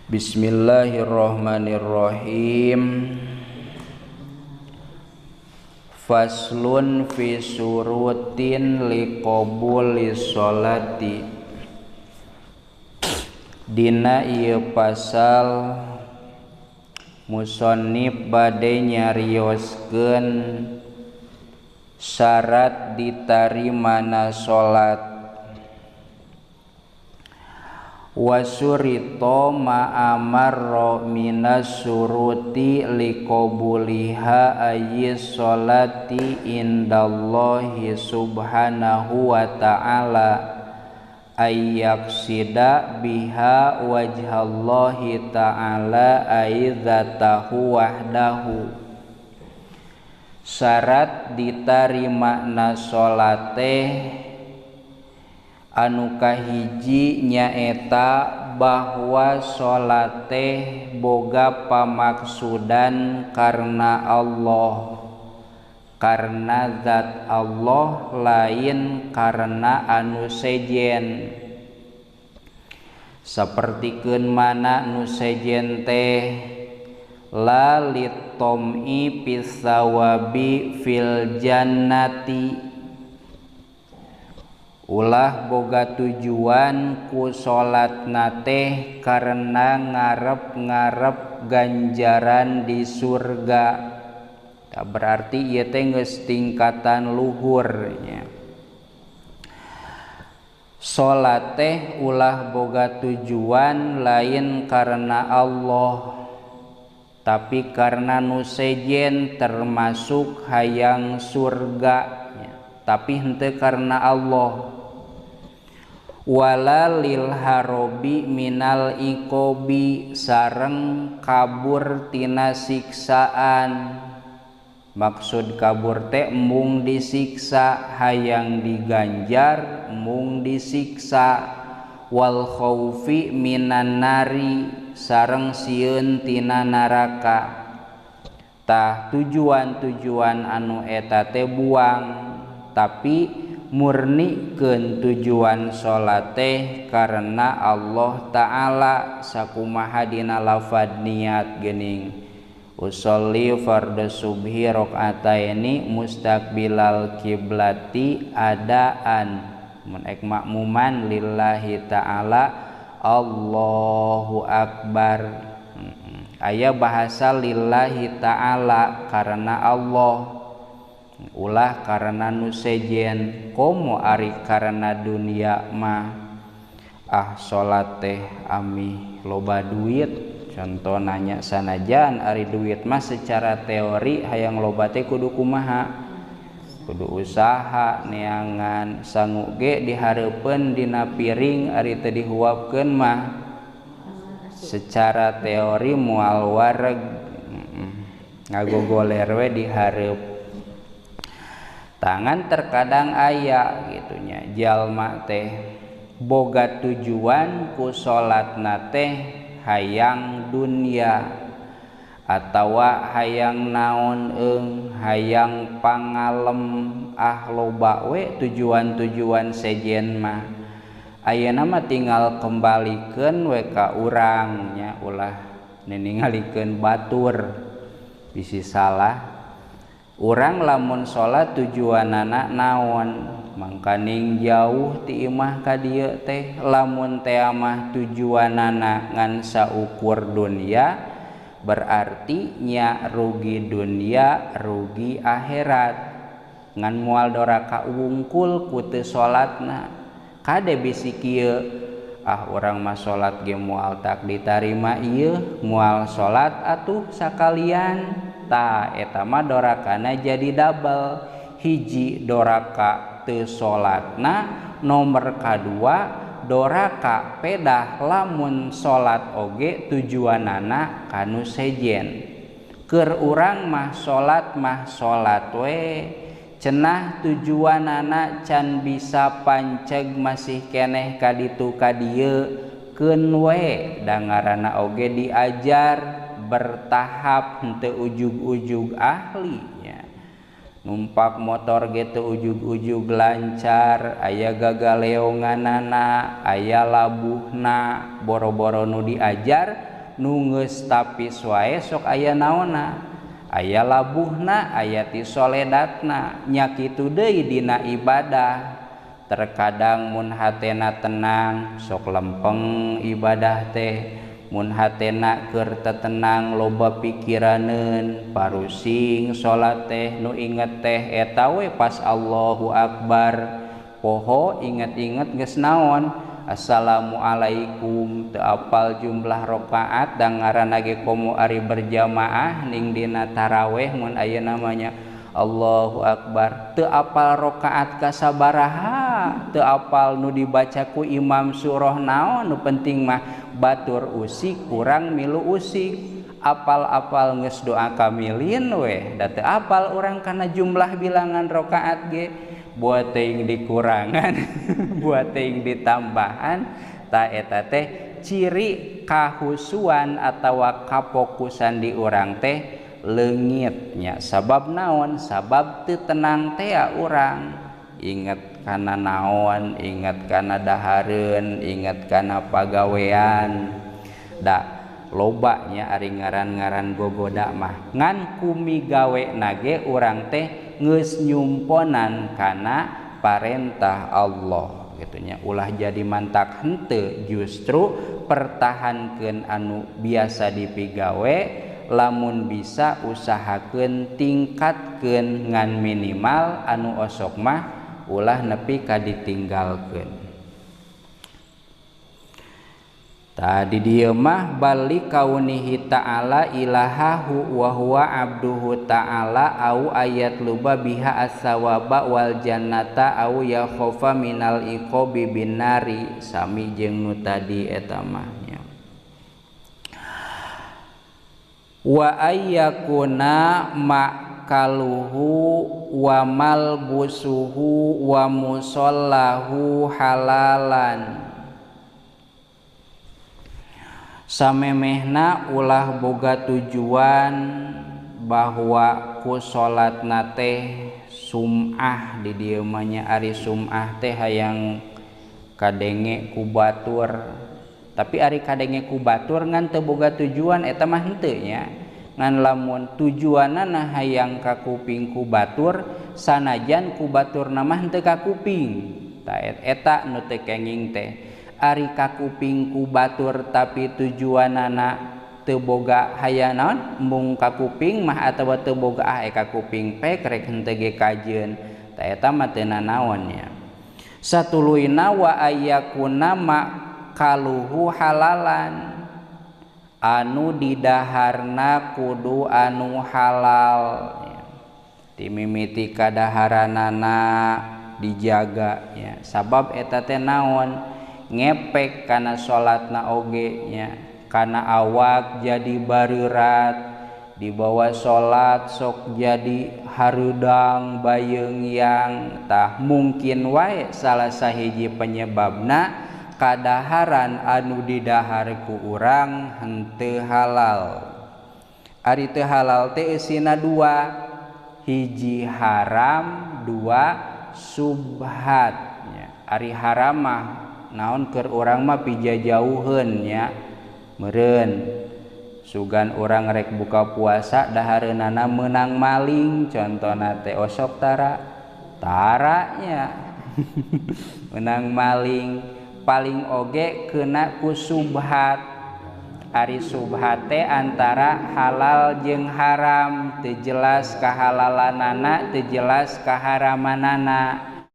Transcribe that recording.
Bismillahirrahmanirrahim. Faslun fi surutin liqabuli sholati. Dina ieu pasal musannif bade nyarioskeun syarat ditarimana salat. Wasurito ma'amarro minas suruti liqabuliha ayyis sholati indallahi subhanahu wa ta'ala ayyaksida biha wajhallahi ta'ala aidzatahu wahdahu. Syarat ditarimana sholate anu kahiji nyaeta bahwa salat teh boga pamaksudan karena Allah, karena zat Allah, lain karena anu sejen. Sapertikeun mana nu sejen teh la litom'i pisawabi fil jannati, ulah boga tujuan ku salatna teh karena ngarep-ngarep ganjaran di surga. Tak berarti ieu teh geus tingkatan luhur nya. Salat teh ulah boga tujuan lain karena Allah, tapi karena nu sejen termasuk hayang surga nya, tapi henteu karena Allah. Wala lil harobi minal iqobi, sareng kabur tina siksaan. Maksud kabur teh mung disiksa, hayang diganjar mung disiksa. Wal khaufi minan nari, sareng sieun tina neraka. Tah tujuan-tujuan anu eta teh buang, tapi murnikeun tujuan salat teh karena Allah Ta'ala. Sakumaha dina lafad niat geuning, usolli fardhu subhi rakaataini mustaqbilal kiblati adaan, mun ek makmuman lillahi ta'ala Allahu akbar. Aya bahasa lillahi ta'ala karena Allah, ulah karena nu sejen. Komo ari karena dunia mah, ah salat teh ami loba duit contoh nanya. Sanajan ari duit mah secara teori hayang loba teh kudu kumaha, kudu usaha neangan. Sangu ge dihareupeun dina piring ari teu dihuapkeun mah secara teori moal wareg, ngagogoler we dihareup tangan. Terkadang aya gitunya jalma teh boga tujuan ku salatna teh hayang dunia atawa hayang naon eung, hayang pangalem. Ah loba we tujuan-tujuan sejen mah. Ayeuna mah tinggal kembalikeun we ka urang nya, ulah ningalikeun batur bisi salah. Urang lamun salat tujuanana naon, mangkaning jauh ti imah ka dieu teh. Lamun teh mah tujuanana ngan saukur dunia, berarti nya rugi dunia rugi akhirat. Ngan moal doraka wungkul ku teu salatna. Kade bisi kieu, ah urang mah salat ge moal tak ditarima ieu, moal salat atuh sakalian. Ta eta mah dorakana jadi double. Hiji doraka teu salatna, nomor kadua doraka pedah lamun salat oge tujuanana kanu sejen. Keur urang mah salat we cenah tujuanana can bisa panceg masih keneh ka ditu ka dieu, keun we da ngaranna oge diajar bertahap henteu ujug-ujug ahli nya. Numpak motor ge teu ujug-ujug lancar, aya gagaleonganana, aya labuhna, boro-boro nu diajar Nu geus tapis wae sok aya naonna, aya labuhna, aya ti soledatna. Nya kitu deui dina ibadah. Terkadang mun hatena tenang sok lempeng ibadah teh, mun hatena keur tetenang loba pikiraneun parusing salat teh nu inget teh eta we pas Allahu Akbar poho inget-inget geus naon Assalamualaikum teu apal jumlah rakaat da ngaranna ge komo ari berjamaah ning dina taraweh mun aya namanya Allahu Akbar teu apal rakaat kasabaraha teu apal nu dibaca ku imam surah naon nu penting mah batur usik kurang milu usik apal-apal geus doa kamilin weh da teu apal urang kana jumlah bilangan rakaat ge buat teuing dikurangan buat teuing ditambahan ta eta teh ciri kahusuan atawa kafokusan di urang teh leungitnya. Sabab naon? Sabab teu tenang teh urang inget kana naon, inget kana dahareun, inget kana pagawean. Da lobanya ari ngaran-ngaran gogoda mah ngan kumigawe nage urang teh geus nyumponan kana parentah Allah gitunya. Ulah jadi mantak henteu, justru pertahankeun anu biasa dipigawe, lamun bisa usahakeun tingkatkeun ngan minimal anu osok mah ulah nepi ka ditinggalkeun. Tadi dieu mah balik kaunihi ta'ala ilahahu wa huwa abduhu ta'ala au ayat luba biha as-sawaba wal jannata au yakhofa minal iqabi binari sami jeung nu tadi eta mah nya. Wa ayyakuna makaluhu wa malbusuhu wa musallahu halalan. Samemehna ulah boga tujuan bahwa ku salatna teh sum'ah di dieu mah nya. Ari sum'ah teh hayang kadenge ku batur, tapi ari kadenge ku batur ngan teu boga tujuan eta mah henteu nya. Ngan lamun tujuanana hayang ka kuping ku batur sanajan ku baturna mah henteu ka kuping, ta eta nu teu kenging teh. Ari kakuping ku batur tapi tujuanana teu boga hayang naon mung kakuping mah atawa teu boga ah kakuping pek rek henteu ge kajeun, ta eta mah teu nanaon nya. Satuluyna wa ayyakuna makaluhu halalan, anu didaharna kudu anu halal. Timimiti kadaharanana dijaga nya, sabab eta teh naon ngepek kana salatna oge nya, kana awak jadi bareurat, dibawa salat sok jadi harudang bayeung yang tah mungkin wae salah sahiji penyebabna kadaharan anu didahar ku urang henteu halal. Ari teu halal teh eusina dua, hiji haram, dua subhat nya. Ari haram mah naon keur urang mah pijajauheun nya, meureun sugan urang rek buka puasa dahareunana meunang maling contona teh osok tara tara nya meunang maling paling oge kena ku subhat. Ari subhat teh antara halal jeung haram, teu jelas kahalalanana teu jelas kaharamanana.